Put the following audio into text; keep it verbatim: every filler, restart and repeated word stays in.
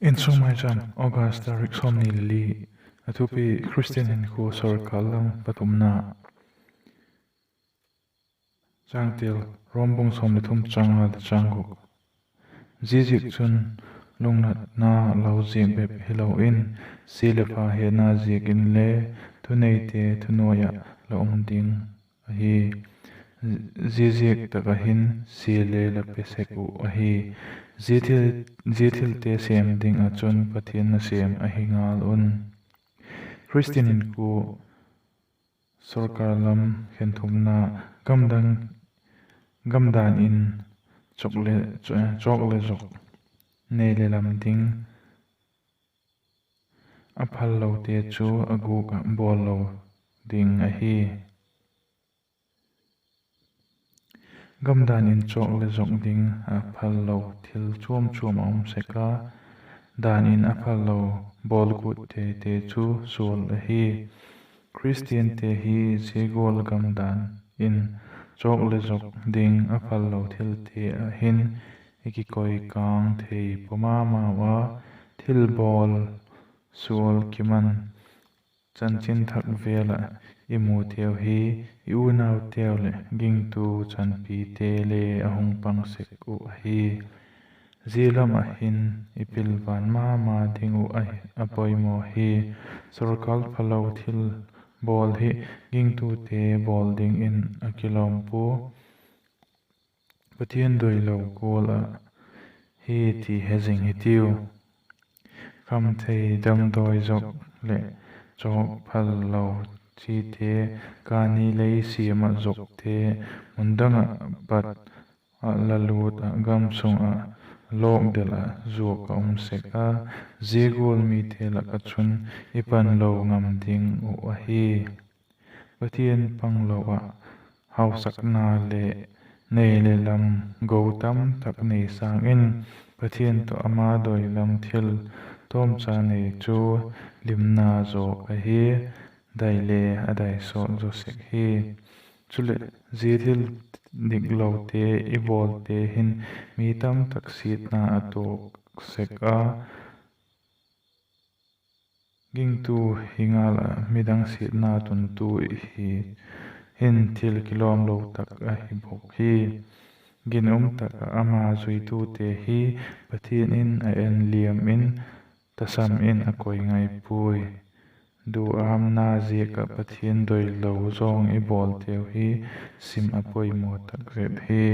Insung Maicham, August tarik sawmni le li. A thupi: Khristian hinkhua sawrkar lam pathumna. Changtel: Rom bung sawm le thum, chang nga le chang guk. Ziaziakchun, lungnatna lo ziak bep hilo in, sia leh pha hetna ziak inle, thuneite thunuai ah la um ding ahi. Ziaziak tak ah hin sia le la pe sek uh ahi. Zia thilte sêm ding ah chun Pathian nasêm ahi ngal un. Khristian hinkhua sawrkar lam khenthumna. Gamdang, gamdan in chawk le, chawk le zawk, nei le lam ding, a phallote chu a gûk ah bawl lo ding ahi. Gamdan in chawk le zawk ding a phallo thil chuam chuam a um sek a, dan in a phallo bawl gut teite chu sual ahi. Khristiante hi zia gual gamdan in chawk le zawk ding a phallo thilte ah hin i kikoi kâng thei pua ma mau a, thilbawl sual kiman, chanchin thak vêl ah i muteu hi i unauteu leh gingtu chanpite le a hung pang sek uh ahi. Zia lam ah hin i pilvan ma ma ding uh a poimaw hi. Sawrkar phalo thil bawl hi gingtute bawl dingin a kilawm pua. Pathian doilo gual ah hi ti he zing hitiu. Khamthei damdawi zawk leh chawk phalo chite, kani lei siam ah zawkte, mun dang ah pat ah la lût ah gam sung ah lawkdel ah zuak a um sek a, zia gual mite lak ah chun i pan lo ngam ding uh ahi. Pathian panglo ah hausakna leh nei le lam go tam tak nei sâng in, Pathian tawh ama doi lam thil tawmcha nei chu limna zawk ahi, dai le a dai sawt zaw sek hi. Chuleh, zia thil diklote i bawlte hin mi tam tak siatna a tuak sek a, gingtu hi ngal ah midang siatna tuntu i hi hin thil kilawmlo tak ahi bawk hi. Ginum tak ah ama zuitute hi Pathian in a en liam in, tasam in a koi ngai puai. Duâmna ziak ah Pathian doilo zawng i bawlteu hi sim a poimaw tak zet hi.